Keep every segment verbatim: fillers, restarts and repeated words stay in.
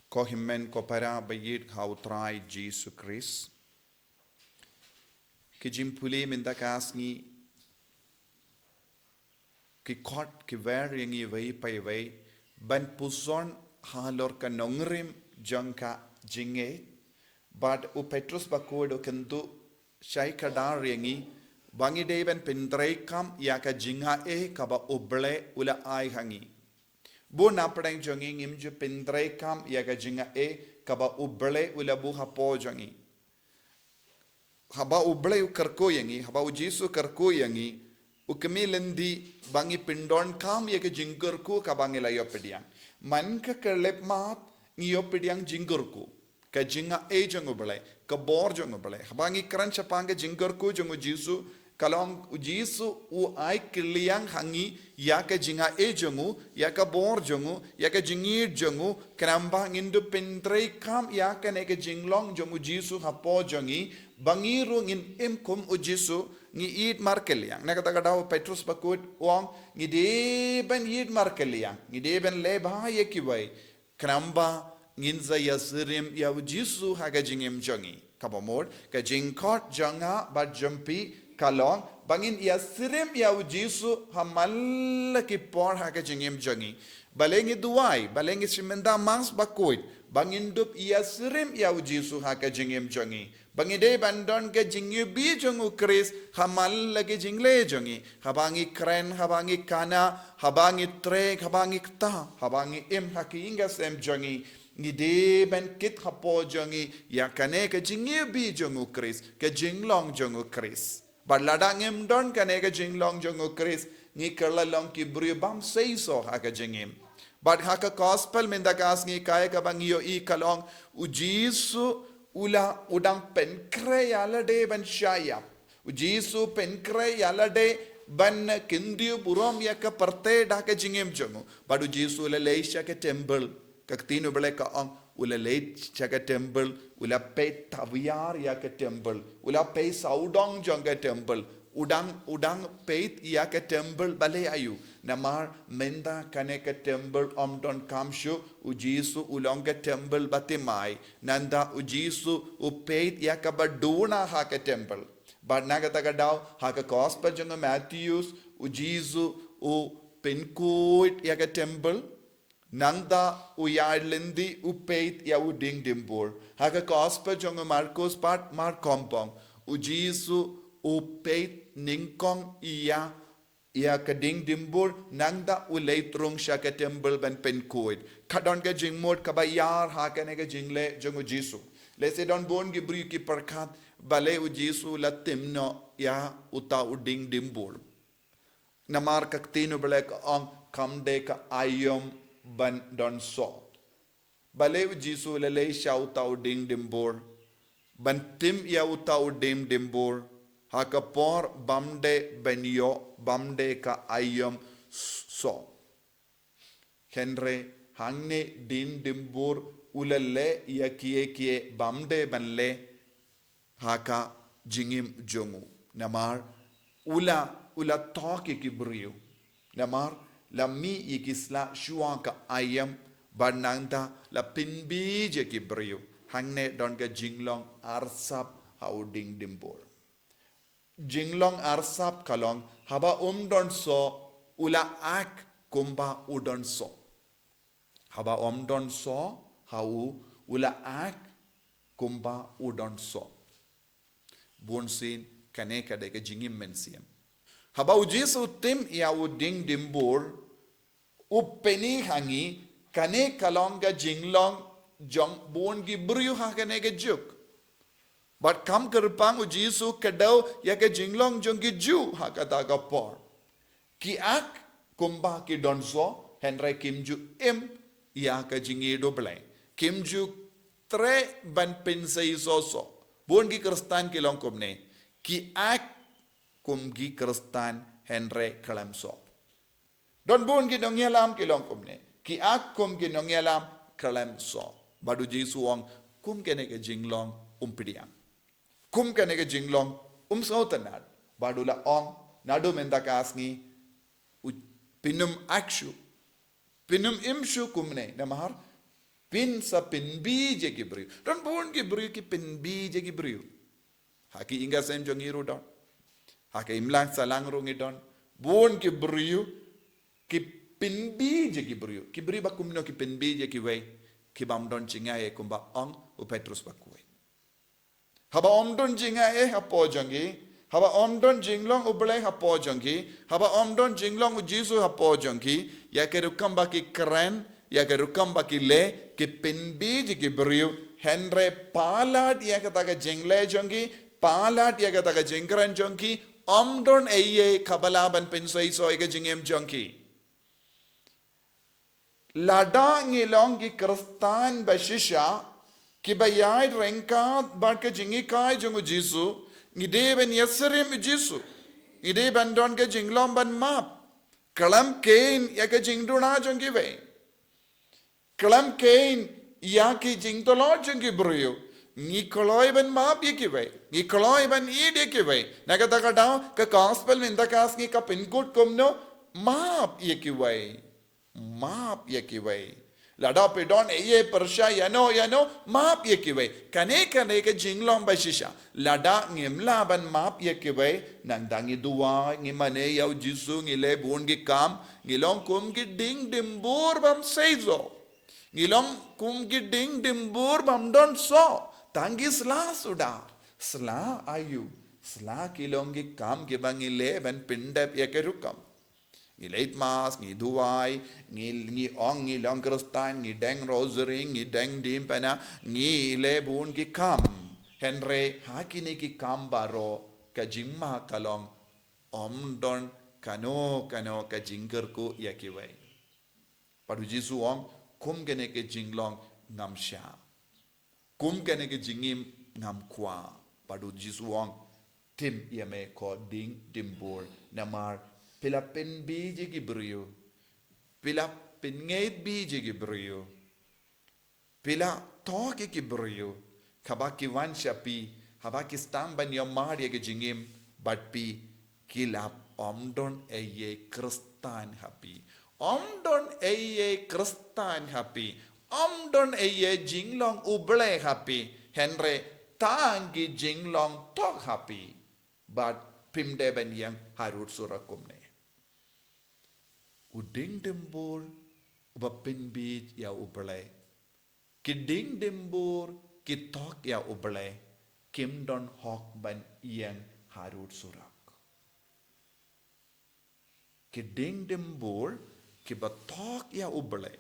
Ko hynmen ko para ba ïeit ha u Trai Jisu Khrist. Ki jingpule mynta ka sngi ki khot ki wer ïa ngi iwei pa iwei ban puson halor ka nongrim jong ka jingngeit. Bad u Petrus bakhuid u kyntu shai kdar ïa ngi ba ngi dei ban pyntreikam ïa ka jingaiei kaba U Blei u la ai ha ngi. Bun na pdeng jong ngi ngim ju pyntreikam ïa ka jingaiei kaba U Blei u la buh hapoh jong ngi. Haba U Blei u kyrkhu ïa ngi, haba U Jisu u kyrkhu ïa ngi, u kmie lynti ba ngi pyndonkam ïa ka jingkyrkhu kaba ngi la ïoh pdiang. Man ka khyllipmat ngi ïoh pdiang jingkyrkhu. Ka jingaiei jong U Blei, ka bor jong U Blei. Haba ngi kren shaphang ka jingkyrkhu jong U Jisu, ka long U Jisu u ai kylliang ha ngi ïa ka jingaiei jong u, ïa ka bor jong u, ïa ka jingïeit jong u, khnang ba ngin dup pyntreikam ïa kane ka jinglong jong U Jisu hapoh jong ngi, ba ngi ruh ngin im kum U Jisu, ngi ïeit markylliang. Na kata ka daw Petrus bakhuid u ong ngi dei ban ïeit markylliang, ngi dei ban leh bha ïa kiwei. Khnang ba ngin sa ïasyriem ïa U Jisu ha ka jingim jong ngi. Kaba mut, ka jingkhot jong nga bad jong phi ka long ba ngin ïasyriem ïa U Jisu ha man la ki por ha ka jingim jong ngi. Balei ngi duwai, balei ngi shim bynta Mass bakhuid, ba ngin dup ïasyriem ïa U Jisu ha ka jingim jong ngi. Ba ngi dei ban don ka jingiwbih jong U Khrist ha man la ki jingleh jong ngi. Haba ngi kren, haba ngi kana, haba ngi trei, haba ngi kta, haba ngi im ha ki ïing ki sem jong ngi, ngi dei ban kit hapoh jong ngi ïa kane ka jingiwbih jong U Khrist, ka jinglong jong U Khrist. Bad lada ngim don kane ka jinglong jong U Khrist, ngi kylla long ki briew bym seisoh ha ka jingim. Bad ha ka gospel mynta ka sngi kaei kaba ngi ïohi ka long U Jisu u la u dang pynkhreh ïalade ban shah ïap. U Jisu pynkhreh ïalade ban kyntiew burom ïa ka pyrthei da ka jingim jong u. Bad U Jisu u la leit sha ka temple. Ka ktien U Blei ka ong u la leit sha ka temple, u la peit tawiar ïa ka temple, u la peit sawdong jong ka temple. U dang, u dang peit ïa ka temple balei aiu? Namar mynta kane ka temple ym donkam shuh, U Jisu u long ka temple ba thymmai. Nangta U Jisu u peit ïa kaba duna ha ka temple. Bad na kata ka daw ha ka gospel jong u Mathaios, U Jisu u pynkhuid ïa ka temple. Nangta u ïaid lynti u peit ïa u dieng dimbur. Ha ka gospel jong u Markos pat mar kongpong, U Jisu u peit nyngkong ïa, ïa ka dieng dimbur, nangta u leit rung sha ka temple ban pynkhuid. Ka don ka jingmut kaba ïar ha kane ka jingleh jong U Jisu. Lehse don bun ki briew ki pyrkhat balei U Jisu u la tim noh ïa uta u dieng dimbur. Namar ka ktien U Blei ka ong kam dei ka aïom ban don soh. Balei U Jisu u la leit sha uta u dieng dimbur ban tim ïa uta u dieng dimbur ha ka por bym dei ban ïoh, bym dei ka aïom soh. Hynrei hangne dieng dimbur u la leh ïa kiei kiei bym dei ban leh ha ka jingim jong u. Namar u la, u la thok ïa ki briew. Namar la mih ïa ki sla shuwa ka aïom bad nangta la pynbeit ïa ki briew. Hangne don ka jinglong arsap ha u dieng dimbur. Jinglong arsap ka long haba um don soh u la act kumba u don soh. Haba um don soh ha u, u la act kumba u don soh. Bunsien kane ka dei ka jingim mynsiem. Haba U Jisu u tim ïa u dieng dimbur, u pyni ha ngi kane ka long ka jinglong jong bun ki briew ha kane ka juk. Bad kam kyrpang U Jisu u kdew ïa ka jinglong jong ki Jiw ha kata ka por. Ki act kumba ki don soh, hynrei kim ju im ïa ka jingïeit U Blei. Kim ju treh ban pynseisoh soh. Bun ki Khristan ki long kumne. Ki act kum ki Khristan hynrei khlem soh. Don bun ki nongïalam ki long kumne. Ki act kum ki nongïalam khlem soh. Bad U Jisu u ong kum kane ka jinglong um pdiang. Kum kane ka jinglong um sngewtynnad. Bad u la ong naduh mynta ka sngi u, phin ym act shuh. Phin ym im shuh kumne. Namar Phin sa pynbeit ïa ki briew. Don bun ki briew ki pynbeit ïa ki briew. Ha ki ïing ki sem jong ngi ruh don. Ha ka imlang sahlang ruh ngi don. Bun ki briew ki pynbeit ïa ki briew. Ki briew ba kumno ki pynbeit ïa kiwei. Ki bym don jingaiei kumba ong u Petrus ba kawei. Haba ym don jingaiei hapoh jong ki, haba ym don jinglong U Blei hapoh jong ki, haba ym don jinglong U Jisu hapoh jong ki, ïa ka rukom ba ki kren, ïa ka rukom ba ki leh, ki pynbeit ïa ki briew, hynrei palat ïa kata ka jingleh jong ki, palat ïa kata ka jingkren jong ki, ym don eiei kaba lah ban pynseisoh ïa ka jingim jong ki. Lada ngi long ki Khristan ba shisha, kiba ïaid ryngkat bad ka jinghikai jong U Jisu, ngi dei ban ïasyriem U Jisu. Ngi dei ban don ka jinglong ban map. Khlem kheiñ ïa ka jingduna jong kiwei. Khlem kheiñ ïa ki jingtlot jong ki briew. Ngi kloi ban map ïa kiwei. Ngi kloi ban ïeit ïa kiwei. Na kata ka daw ka gospel mynta ka sngi ka pynkut kumno, map ïa kiwei. Map ïa kiwei. Lada phi don eiei pyrshah ïano ïano, map ïa kiwei. Kane kane ka jinglong ba shisha. Lada ngim lah ban map ïa kiwei, nangta ngi duwai, ngi mane ïa U Jisu, ngi leh bun ki kam, ngi long kum ki dieng dimbur bym seisoh. Ngi long kum ki dieng dimbur bym don soh. Tang ki sla suda. Sla aïu. Sla ki long ki kam kiba ngi leh ban pyndep ïa ka rukom. Ngi leit mass, ngi duwai, ngi, ngi ong ngi long Khristan, ngi deng rosary, ngi deng dymphena, ngi leh bun ki kam. Hynrei ha kine ki kam baroh ka jingma ka long ym don kano kano ka jingkyrkhu ïa kiwei. Bad U Jisu u ong, kum kane ka jinglong ngam shah. Kum kane ka jingim ngam kwah. Bad U Jisu u ong, tim ïa me ko dieng dimbur. Namar phi la pynbeit ïa ki briew. Phi la pynngeit beit ïa ki briew. Phi la tok ïa ki briew. Haba ki wan sha phi, haba ki sdang ban ïohmad ïa ka jingim bad phi, ki lap ym don eiei Khristan ha phi. Ym don eiei Khristan ha phi. Ym don eiei jinglong U Blei ha phi. Hynrei tang ki jinglong tok ha phi. Bad phim dei ban ïeng harud surok kumne. U dieng dimbur uba pynbeit ïa U Blei. Ki dieng dimbur ki tok ïa U Blei, kim don hok ban ïeng harud surok. Ki dieng dimbur kiba tok ïa U Blei.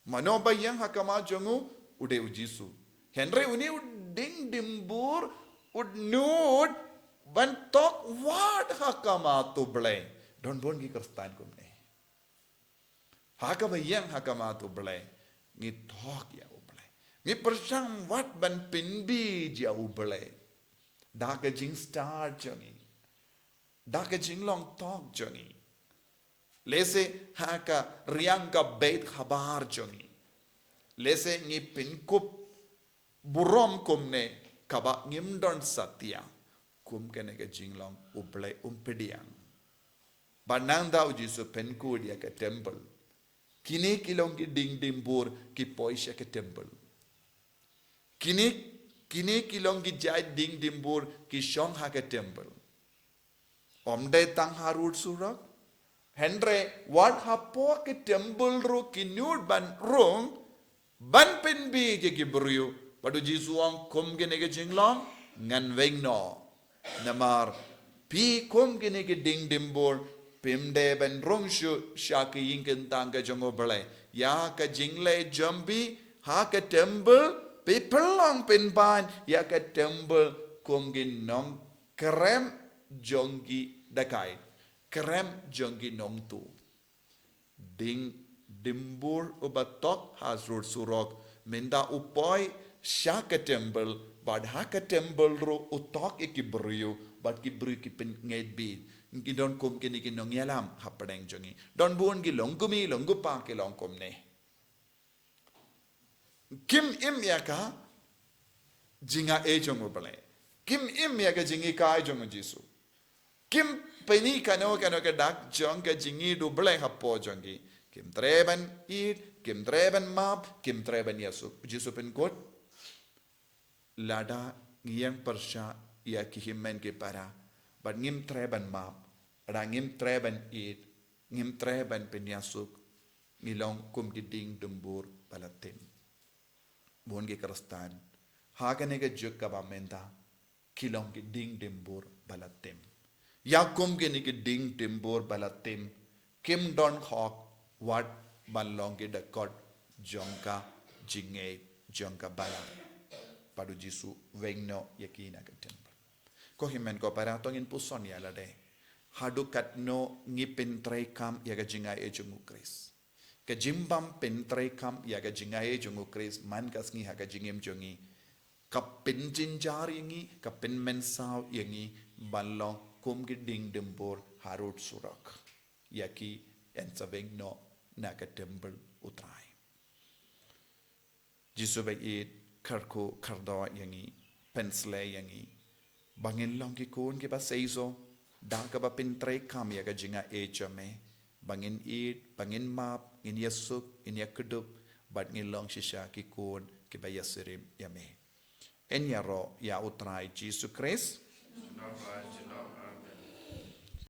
Mano ba ïeng ha khmat jong u, u dei U Jisu. Hynrei une u dieng dimbur u nud ban tok wat ha khmat U Blei. Don bun ki Khristan kumne. Ha kaba ïeng ha khmat U Blei, ngi tok ïa U Blei. Ngi pyrshang wat ban pynbeit ïa U Blei. Da ka jingstad jong ngi. Da ka jinglong tok jong ngi. Lehse ha ka riang ka beit khabar jong ngi. Lehse ngi pynkup burom kumne kaba ngim don satia. Kum kane ka jinglong U Blei um pdiang. Ba nangta U Jisu pynkut ïa ka temple. Kine ki long ki dieng dimbur ki poi sha ka temple. Kine, kine ki long ki jait dieng dimbur ki shong ha ka temple. Ym dei tang harud surok. Hynrei wat hapoh ka temple ruh ki nud ban rung ban pynbeit ïa ki briew. Bad U Jisu u ong kum kine ki jinglong ngan weng noh. Namar phi kum kine ki dieng dimbur, phim dei ban rung shuh sha ka ïing kyntang ka jong U Blei. Ïa ka jingleh jong phi ha ka temple, phi pynlong pynban ïa ka temple kum ki nongkrem jong ki dakai, krem jong ki nongtuh. Dieng dimbur uba tok harud surok, mynta u poi sha ka temple, bad ha ka temple ruh u tok ïa ki briew, bad ki briew ki pynngeit beit. Ngi don kum kine ki nongïalam hapdeng jong ngi. Don bun ki longkmie longkpa ki long kumne. Kim im ïa ka jingaiei jong U Blei. Kim im ïa ka jinghikai jong U Jisu. Kim pyni kano kano ka dak jong ka jingïeit U Blei hapoh jong ki. Kim treh ban ïeit, kim treh ban map, kim treh ban ïasuk. Jisu pynkut, lada ngi ïeng pyrshah ïa ki hynmen ki para, bad ngim treh ban map, lada ngim treh ban ïeit, ngim treh ban pynïasuk, ngi long kum ki dieng dimbur ba la tim. Bun ki Khristan ha kane ka juk kaba mynta ki long ki dieng dimbur ba la tim. Ïa kum kine ki dieng dimbur ba la tim, kim don hok wat ban long ki dkhot jong ka jingngeit jong ka balang. Bad u Jisu weng noh ïa ki na ka templ. Ko hynmen ko para, to ngin puson ïa lade, haduh katno ngi pyntreikam ïa ka jingaiei jong u Khrist. Ka jingbym pyntreikam ïa ka jingaiei jong u Khrist man ka sngi ha ka jingim jong ngi, ka pynjynjar ïa ngi, ka pynmynsaw ïa ngi ban long kum ki dieng dimbur harud surok. Ïa ki yn sa weng noh na ka templ u Trai. Jisu ba ïeit, kyrkhu kyrdoh ïa ngi, pynsleh ïa ngi ba ngin long ki khun kiba seisoh da kaba pyntreikam ïa ka jingaiei jong me, ba ngin ïeit, ba ngin map, ngin ïasuk, ngin ïakdup, bad ngin long shisha ki khun kiba ïasyriem ïa me. Yn ïaroh ïa u Trai Jisu Khrist.